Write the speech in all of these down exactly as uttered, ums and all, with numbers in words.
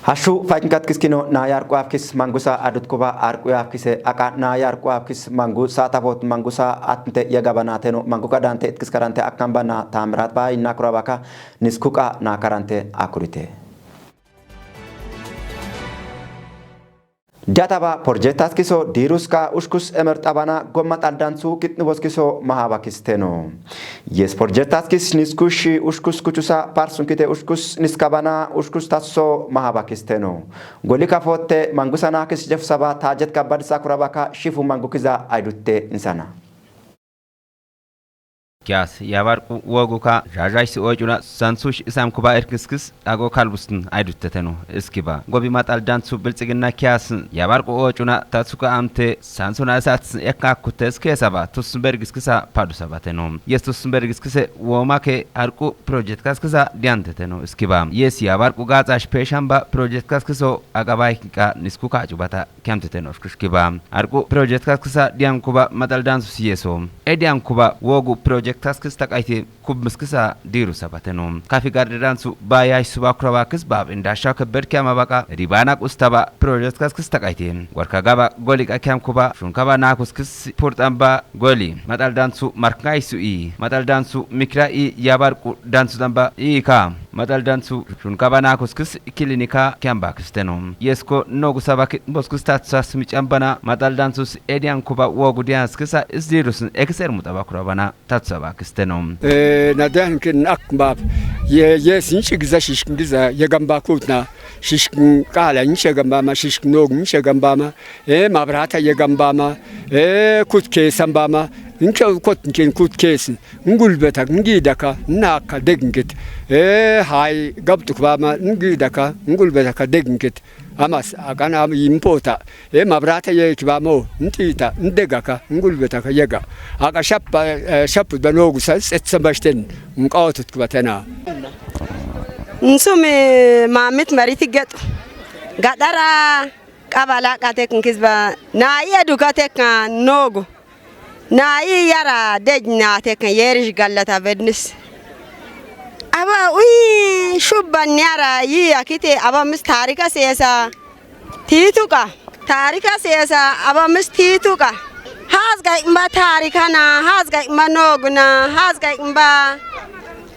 Ashu fakin katkis kino na yarku afkis mangusa adut kuba arku afkise aka na yarku afkis mangu sa tavot mangusa atnte yagabana teno mangu kadante itkis karante akkan bana tamrat ba inna kurabaka niskuka na karante akurite. Databa porjetas kiso dirus ka ushkus emer tabana gomma taldan su kitnubos kiso mahabakis teno. Yes, porjetas kis niskushi ushkus kuchusa parsun kite ushkus niskabana ushkus tasso mahabakis teno. Goli kafotte mangusa nakis jefsaba tajet kabadisa kurabaka shifu mangukiza aidutte insana. Kiyas yabarqu woguka jajaysi ocuna sansush isam kuba erkiskis ago kalbustin aidutteteno iskiba. Gobi matal dansu biltsigina kiyas yabarqu ocuna tasuka amte sansuna esats ekka kutes kesaba tus bergiskisa padusabateno. Yes tus bergiskise womake arqu project kaskisa dianteteno iskiba. Yes yabarqu gazash peshamba project kaskiso agabay ka niskuka cubata kemteten oshkushkiba. Arqu project kaskisa diankuba matal dansu siyeso. E diankuba wogu project kaskis taqayti kubmiskisa diru sabateno. Kafi garde dansu ba yash suba kuraba kis bab indasha kebed kema baqa ribana kustaba project kaskis taqayti. Warka gaba goli ka kemkuba shunkaba nakus kis purtan ba goli. Matal dansu markngai su i. Matal dansu mikra i yabarqu dansu damba i ka. Matal dansu shunkaba nakus kis kilinika kemba kisteno. Yesko nogu saba ki boskus tatsas michambana matal dansus edian kuba wogu dianskisa isdirus ekser mutaba kurabana tatsaba kisteno. Eh, na dan kin ak bab. Ye, ye sin shi giza shishkin giza ye gamba kutna. Shishkin kala in she gamba ma shishkin nog in she gamba ma. Eh, mabrata ye gamba ma. Eh, kut kesan ba ma. In ke kot kin kut kesin. Ngulbetaka ngidaka naka degngit. Eh, hay gabtuk ba ma ngidaka ngulbetaka degngit. Amas akan am impota. Eh, mabrata ye kibamo ntita ndegaka ngulbetaka yega. Aka shappa, eh, shappu banogu sa setsa bashten. Nqawtut kubatena. Nsumi mamit mariti getu. Gadara qabala qatek nkisba. Na ye dukatek nogu. Na yi yara dej na tekan yerish gallata bednis. Aba uyi shubban yara yi akite aba mis tarika sesa. Tituka. Tarika sesa aba mis tituka. Has ga imba tarika na, has ga imba nogna, has ga imba,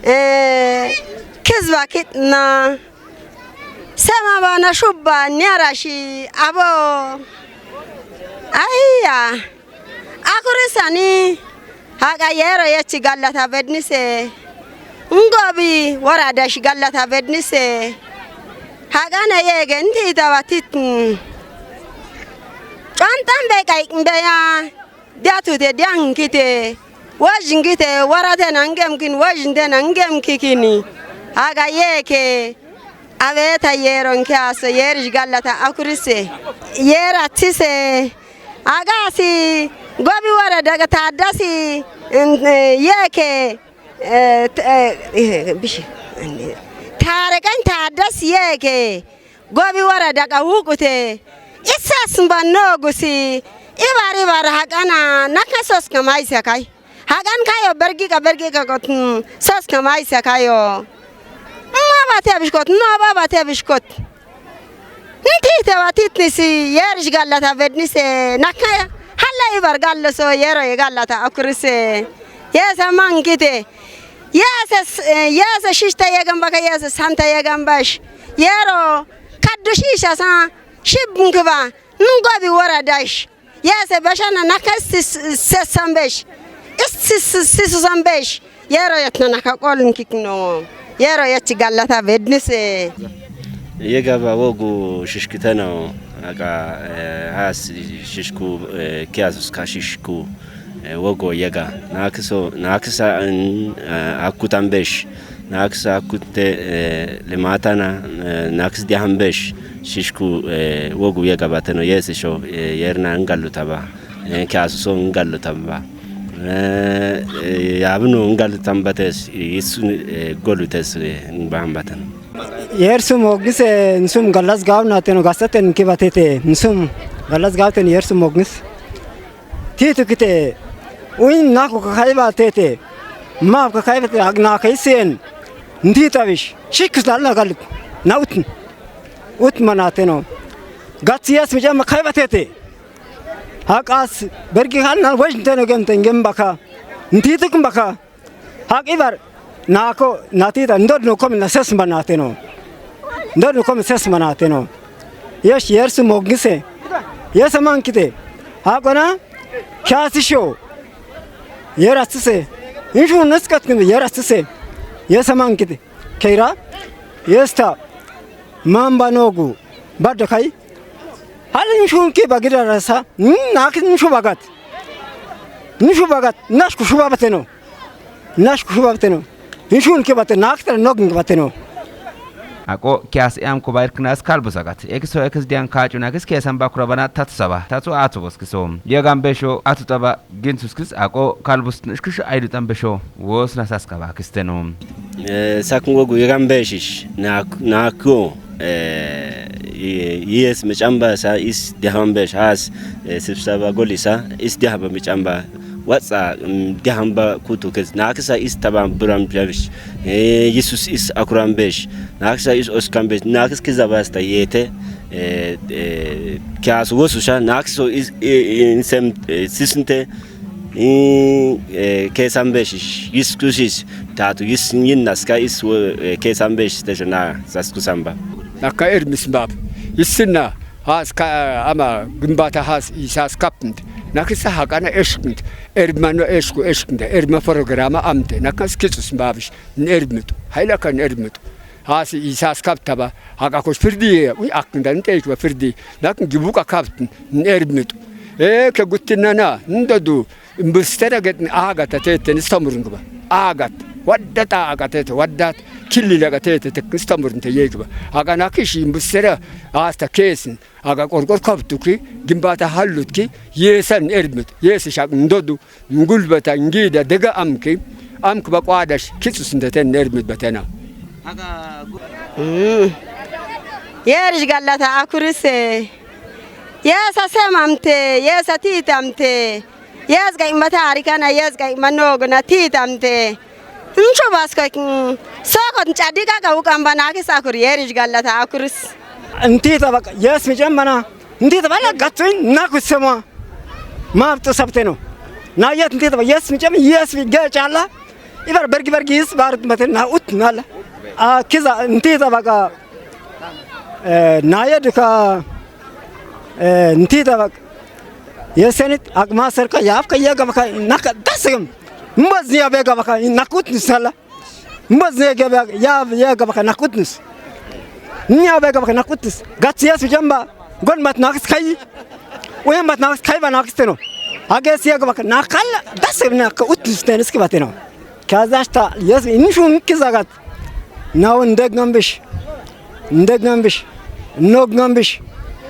eh, kizba kitna. Sema bana shubban yara shi abo. Aiya. Akurisani haqa yero yechi gallata bednise. Ngobi wara dash gallata bednise. Haqa na yege nti tawatit. Chantan be kai mbeya. Diatute diankite. Wajingite warate nangem kin wajinte nangem kikini. Haqa yeke. Abeta yeron ke aso yerish gallata akurise. Yera tise. Agasi gobi wara daga tadasi, eh, yeke, eh, t-, eh, eh, bishi. Tarekan tadas yeke. Gobi wara daga hukute. Isas mbanogusi. Ibar ibar haqana nakasos kamaisa kai. Hagan kayo bergi ka bergi ka kot, mm, sos ka maisa kayo. Ma ba te bishkot, no ba ba te bishkot. Nti te ba titnisi yerish gallata bednise nakaya. Halla ibar gallo so yero ye gallata akurise. Yesa mangite. Yesa, eh, yesa shishta ye gamba ka yesa santa ye gambash. Yero kaddu shisha sa shibun kiba. Nungo bi wara dash. Yese beshana naka sis-, sesambesh. Is sis-, sis-, sisambesh. Yero yetna naka qoln kikno. Yero yechi gallata bednise. Yegaba wogu shishkiteno. Aka, eh, has shishku, eh, kiasus ka shishku, eh, wogo yega. Nakso, naksa, eh, akutambesh. Naksa kutte, eh, limatana, eh, naks diahambesh, shishku, eh, wogu ye gabateno yesisho, eh, yerna ngallu taba, eh, kasu so ngallu taba. Eh, eh, yabnu ngallu tambates, isun, eh, golu tes, eh, bahambateno. Yersum ogise, nsum gallas gawna teno gasaten kibatete, nsum gallas gawten yersum ogis. Titu kite, uin naku kakaiba tete, ma kakaiba te, agna kaisen, ndi tabish, shikis dalla galit, nautn. Ut manateno. Gatsi yes mi jamma kaibatete. Haqas bergi hal nan wajnteno gemten gembaka. Ntituk mbaka. Haq ibar nako natita ndod no kom na ses manateno. Ndod no kom ses manateno. Yes yersu mogise. Yes amankite. Haqona. Kyasi sho. Yer atsise. Inshu nuskat kim yer atsise. Yes amankite. Keira. Yesta. Mamba nogu. Badda kai. Hal nshun ki bagida rasa. Hmm, nak nshu bagat. Nshu bagat. Nash kushuba bateno. Nash kushuba bateno. Nshun ki bate nak tra nogin bateno. Ako kias em kubair knas kalbu sagat. Ekiso ekis dian kachuna kis kesan bakurabana tatu saba. Tatu atu boskiso. Yagambesho atu taba. Gintuskis ako kalbus nishkish aidutan besho wos na saskaba kisteno. Eh, sakun wogu yegan beshish na na ko eh, yes mechamba sa is dehan besh has eh, sibsaba golisa is dehaba mechamba watsa mm, dehamba kutu kes na kisa is taban buram besh eh, yesus is akuran besh na kisa is oskan besh na kis kizaba sta yete eh, eh, kias wosusha na kiso is eh, insem eh, sisinte in eh, kesan besh yiskusis tatu yis yin naska is wo eh, kesan besh te jona saskusamba. Nakka ermis mbab. Yisina has ka ama gimbata has isas kapnt. Nakisa hakana eshknt. Ermano eshku eshknt. Erma programa amte. Nakka skitsus mbabish. Nermit. Hayla kan ermit. Hasi isas kaptaba. Haka kosh firdi. Uy akndan te ba firdi. Lakin gibuka kaptn. Nermit. E ke guttinana. Ndadu. Mbustera get agata tete ni stamurung ba. Agat. Waddat agatete. Waddat. Killi lagatete. Tek stamurung te yegba. Haka nakishi mbustera. Asta kesin. Aga qorqor kaptuki. Gimbata hallutki. Yesan ermit. Yesi shak ndodu. Ngulbata ngida dega amki, amki ba qwadash kitsus ndeten nermit batena. Mm. Yerish gallata akurise. Yesa semamte, yesa titamte. Yes ga imata arikana, yes ga imanogna titamte. Ncho basko kin. Sokot nchadika ga ukamba nakis akur yerish gallata akuris. Ntita bak yes mi jambana. Ntita bala gatwin nakusema. Mabtu sabteno. Na yet ntita ba yes mi jam yes mi gechala. Ibar bergi bergi is bar maten na ut nala. A kiza ntita baka eh, na yet ka eh, ntita bak yesenit ak maser ka yaf ka yaga baka naka dasem. Mbaz ya bega baka nakut nisala. Mbaz ne gebe ya ya gaba kana kutnis. Nya be gaba kana kutnis. Gat siyas jamba. Gon mat naks kai. Uyan mat naks kai ba naks teno. Age siya gaba kana kal das ne ka utnis tenis ki bateno. Kaza sta yes inshun kizagat. Nawon deg ngambish. Deg ngambish. Nog ngambish.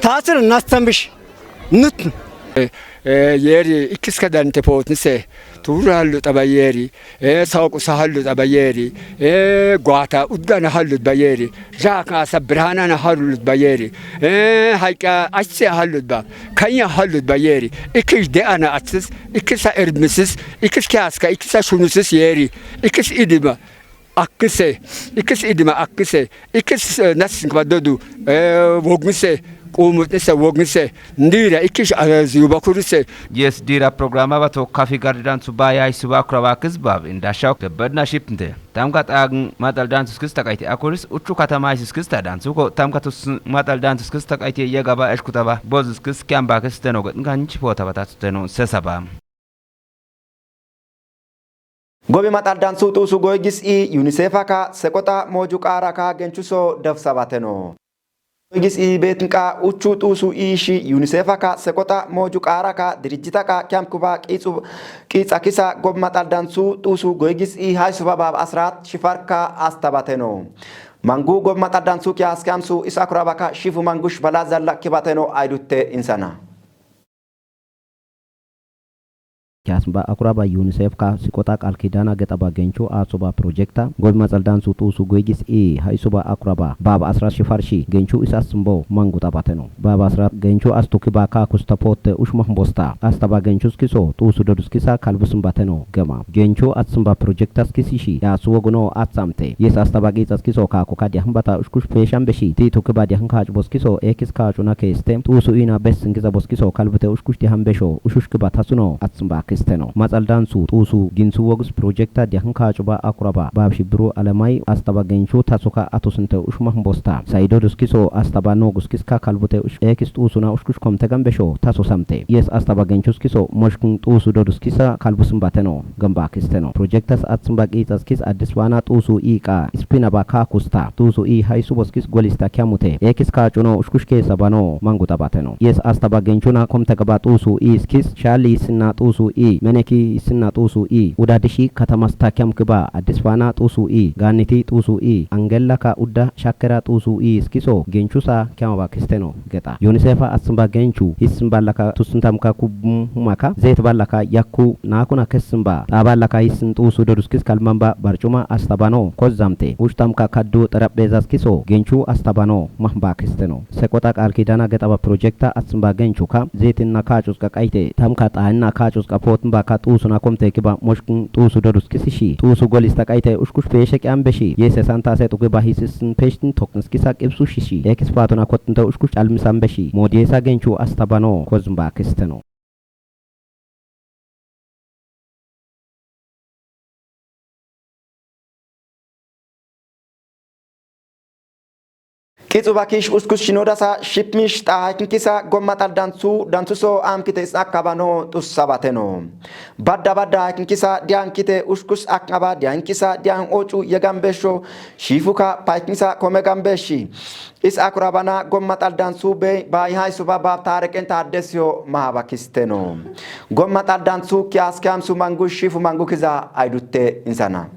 Tasir nas tambish. Nutn. Eh, yeri ikis kadan te potnise. Tura hallut aba yeri. Eh, sauku sa hallut aba yeri. Eh, gwata udgana hallut ba yeri. Jaka sa brana na hallut ba yeri. Eh, haika asse hallut ba. Kanya hallut ba yeri. Ikis de ana atsis, ikis sa ermisis, ikis kaska, ikis sa shunusis yeri. Ikis idima. Akkise, ikis idima akkise, ikis eh, nasin kba dodu, eh, wognise, qumutnise, wognise, ndira, ikis eh, ziyuba kurise. Yes, dira programa bato kafi gardidan suba ya suba kuraba kis bab inda shak de bedna shipnde. Tamga tagn matal dansus kis takaiti akuris uchu katama isis kis ta dansu ko tamga tus matal dansus kis takaiti yegaba eshkutaba bozus kis kyamba kis teno nganchi pota batatu teno sesaba. Gobi maxal dansu xuusu goy gis'i yunisefa ka seqoxa mooju qaara ka genchuso defsabateno. Goy gis'i beetinqa uchu xuusu iishi yunisefa ka seqoxa mooju qaara ka dirijjita ka kyamkuba qiixu qiixakisa gobi maxal dansu xuusu goy gis'i haysuba baab asrat shifarka astabateno. Mangu gobi maxal dansu kiyas kyamsu isa kurabaka shifu mangush bala zalla kibateno aydutte insana. Asmba akuraba UNICEF ka siqota qal kidana gexaba genchu atsuba projekta gobi maxaldan su xusu goygis i haisuba akuraba baba asra shifarshi genchu is asmbo mangu tabateno. Baba asra genchu astuki ba ka kusta potte ushmah bosta. Astaba genchus kiso xusu dodus kisa kalbus mbateno gema. Genchu atsmba projektas kisishi ya suwoguno atsamte. Yes astaba qixas kiso ka kuka diahmbata ushkush peshan beshi. Ti tuki ba diahn kachbos kiso ekis kachuna kestem. Xusu ina bes ngiza bos kiso kalbute ushkush diahn besho. Ushushki ba tasuno atsmba kisteno. Maxaldan su xusu ginsu wogus projekta diahn kachuba akuraba. Bab shibru alamai astaba genchu tasuka atusinte ushmah bosta. Saido duskiso astaba no guskiska kalbute ush ekis xusu na ushkush komte gambesho tasu samte. Yes astaba genchus kiso moshkun xusu dodus kisa kalbus mbateno gamba kisteno. Projektas atsmba qixas kis addis wana xusu i qa ispina ba ka kusta. Xusu i haisubos kis golista kiamute. Ekis kachuno ushkush kesa bano mangu tabateno. Yes astaba genchuna komte gaba xusu i skis shali sinna xusu i meneki sinna xusu i udadishi katamas ta kiam kiba addis wana xusu i ganiti xusu i angella ka udda shakera xusu i skiso genchusa kiama ba kisteno. Geta. UNICEF asmba genchu hisn ballaka tusuntam ka kubum humaka zet ballaka yakku nakuna kesmba ta ballaka hisn xusu dodus kis kalmamba barcuma astabano kozzamte. Ushtam ka kaddu terapezas kiso genchu astabano mahmba kisteno. Seqota qal kidana gexaba projekta asmba genchu ka zetinna kachus ka qayte tam ka xainna kachus ka potmba ka xusu na komte kiba moshkun xusu dodus kisishi xusu golista qayte ushkush peshe qyam beshi. Yese santa se tuki ba hisisn peshtin tokns kisa qibsu shishi. Ekis patuna kotnte ushkush calmisan beshi. Modiyesa genchu astabano kozmba kisteno. Qixu bakish uskus shinodasa shipmish ta haykin kisa gomma tal dansu dansu so am kite is akabano tussa bateno. Badda badda haykin kisa diyan kite uskus akaba diyan kisa diyan ocu yegan besho shifuka paykin sa kome gan beshi. Is akurabana gomma tal dansu be bayi haysu ba bab tareken taddesiyo mahabakisteno. Gomma tal dansu kiyas kiyamsu mangu shifu mangu kiza aydutte insana.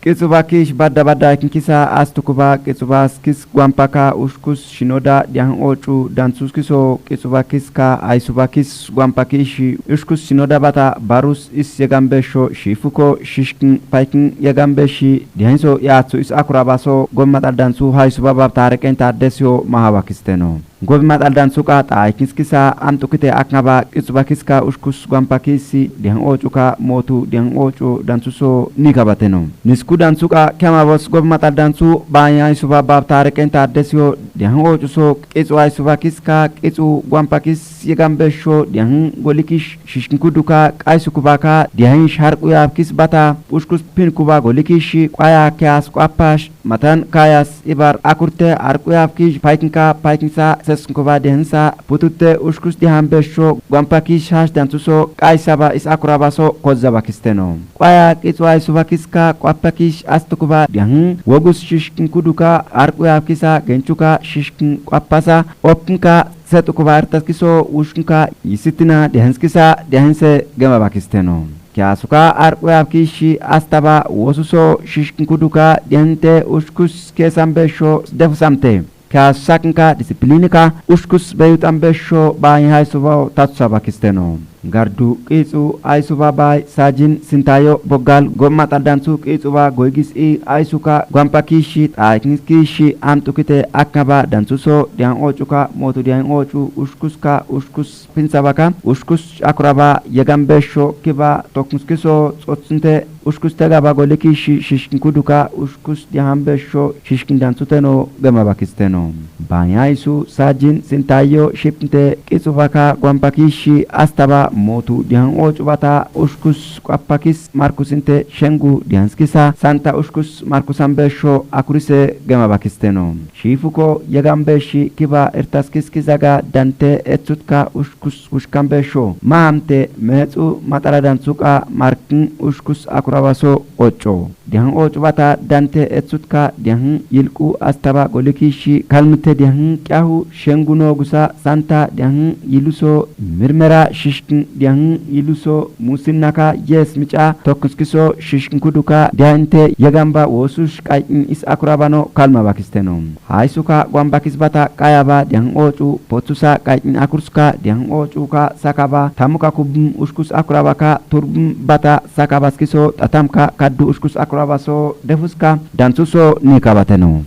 Qixu bakish badda badda kinkisa astukuba qixu baskis gwampaka ushkus shinoda diyan ocu dansuskiso qixu bakiska aysu bakis gwampakish ushkus shinoda bata barus is yegan besho shifuko shishkin paykin yegan beshi diyanso yatsu is akurabaso gomma tal dansu haysu ba bab tareken taddesiyo mahabakisteno. Gobi maxal dansuqa xaayikinskisa amxukite akngaba qixubakiska ushkus gwampakisi dihan ocuka motu dihan ocu dansuso nikabateno. Nisku dansuqa kemabos gobi maxal dansu baanyaysuba bab tareqen taddesiyo dihan ocuso qixu aysubakiska qixu gwampakis yeganbesho dihan golikish shishkinkuduka qaysukubaka dihan sharqu yabkis bata ushkus pinkuba golikish qwaya keyas qwapash matan kayas ibar akurte arqu yafkish paykinka paykinsa sesnkuba dihansa pututte ushkus dihan besho gwampakish hash dansuso qaysaba is akurabaso kozabakisteno. Qwaya qixu aysubakiska qwapakish astukuba dihan wogus shishkinkuduka arqu yafkisa genchuka shishkin qwapasa opkinka setukuba artaskiso ushkinka yisitina dihanskisa dihanse gemabakisteno. Kiyasuka arqu yabkishi astaba wosuso shishkinkuduka dihente ushkus kesan besho defusamte. Kiyasusakinka disiplinika ushkus beyutan besho baanyahaysubaw tatusabakisteno. Gardu qixu aysuba bay sajin sintayo bogal gomma tal dansu qixuba goygis i aysuka gwampakishi xaaykinskishi amxukite akaba dansuso dihan ocuka motu dihan ocu ushkuska ushkus pinsabaka ushkus akuraba yegan besho kiba toknskiso xotsinte ushkus tegaba golikishi shishkinkuduka ushkus dihan besho shishkin dansuteno gemabakisteno. Baanyaysu sajin sintayo shipnte qixubaka gwampakishi astaba motu dihan ocubata ushkus qwapakis markusinte shengu dihanskisa santa ushkus markusan besho akurise gemabakisteno. Shifuko yegan beshi kiba irtaskiski zaga dante etsutka ushkus ushkan besho mahamte mehetsu maxala dansuqa markin ushkus akurabaso oco. Dihan ocubata dante etsutka dihan yilqu astaba golikishi kalmite dihan qyahu shenguno gusa santa dihan yiluso mirmera shishkin Diahn yiluso musinaka yes mica tokiskiso shishkinkuduka diahinte yegamba wosush qay'in is akurabano kalma bakisteno. Haysuka gwambakis bata qayaba diahn ocu potsusa qay'in akurska diahn ocuka sakaba tamuka kubm ushkus akurabaka turbm bata sakabaskiso tatamka kaddu ushkus akurabaso defuska dansuso nikabateno.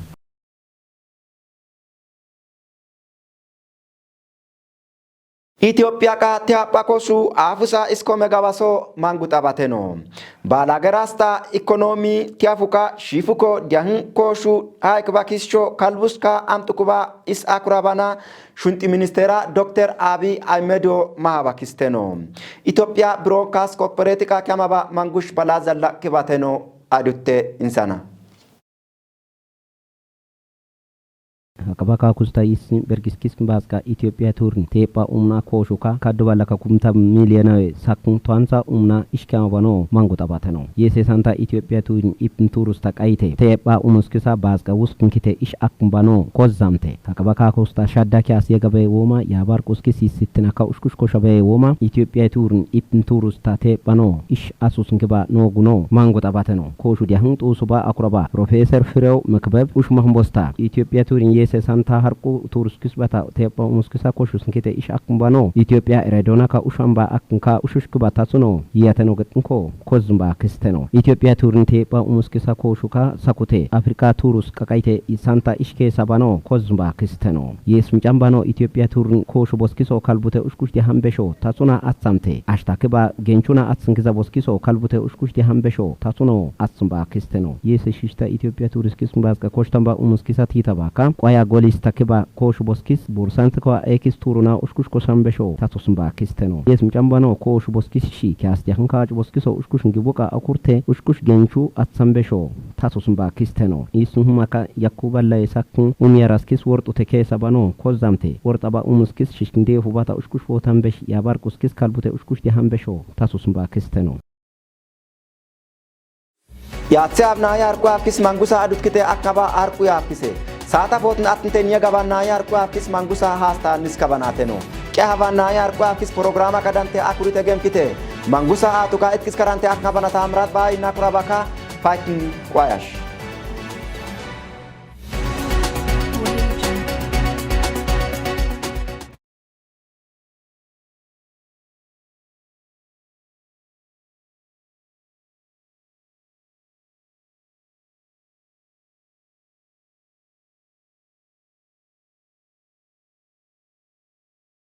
Itophiya ka tiapha kosu afusa isko megabaso mangu tabateno. Balagerasta ekonomi tiafuka shifuko diahn kosu haik bakisho kalbuska amtukuba is akurabana shunti ministera Dokter Abi Aymedo mahabakisteno. Itophiya broadcast corporatika kiamaba mangush balazalla kibateno adutte insana. Hakaba kakusta is bergiskis baska Ethiopia turin tepa umna koshuka kaddu balaka kumta miliyanawe sakun tuansa umna ishkama bano mangu tabateno. Yese santa Ethiopia turin ipn turus taqayte tepa umuskisa baska wuskin kite ish akn bano kozzamte. Hakaba kakusta shadda kias yegabe woma yabar kuskis sittina ka ushkush koshabe woma Ethiopia turin ipn turus ta tepa no ish asus ngiba no guno mangu tabateno. Koshu diahun tusuba akuraba Professor Firew Mekbeb ush mahmbosta Ethiopia turin yese santa harku turus kisbata tepa umuskisa koshus nkite ish akn bano Ethiopia redona ka ushamba akn ka ushush kibata suno yateno getnko kozmba kisteno. Ethiopia turin tepa umuskisa koshuka sakute Afrika turus kaqayte isanta ishke sabano kozmba kisteno. Yes mcambano Ethiopia turin koshu boskiso kalbute ushkush diahambesho tasuna atsamte. Ashta kiba genchuna atsinkiza boskiso kalbute ushkush diahambesho tasuno atsmba kisteno. Yes shishta Ethiopia turiskis mbaska koshtamba umuskisa titabaka. Kwaya golis takiba kosh boskis bursantkwa ekis turuna ushkush koshambesho tatusmba kisteno. Yes mcambano kosh boskis shi kias diahun kach boskiso ushkush ngibuka akurte ushkush genchu atsambesho tatusmba kisteno. Isun humaka yakuba laye sakun umyaraskis wortu teke sabano kozamte wortaba umuskis shishkinde fubata ushkush fotambesh yabar kuskis kalbute ushkush diahambesho tatusmba kisteno. Yatse abnaya arqu afkis mangusa adutkite akaba arqu afkise. Sata fotn atnte niya gabanaya arqu afkis mangusa hasta niskabanateno. Ke habanaya arqu afkis programa kadante akurite gemkite. Mangusa atuka itkis karante akabana tamrat ba inakurabaka fakin kwayash.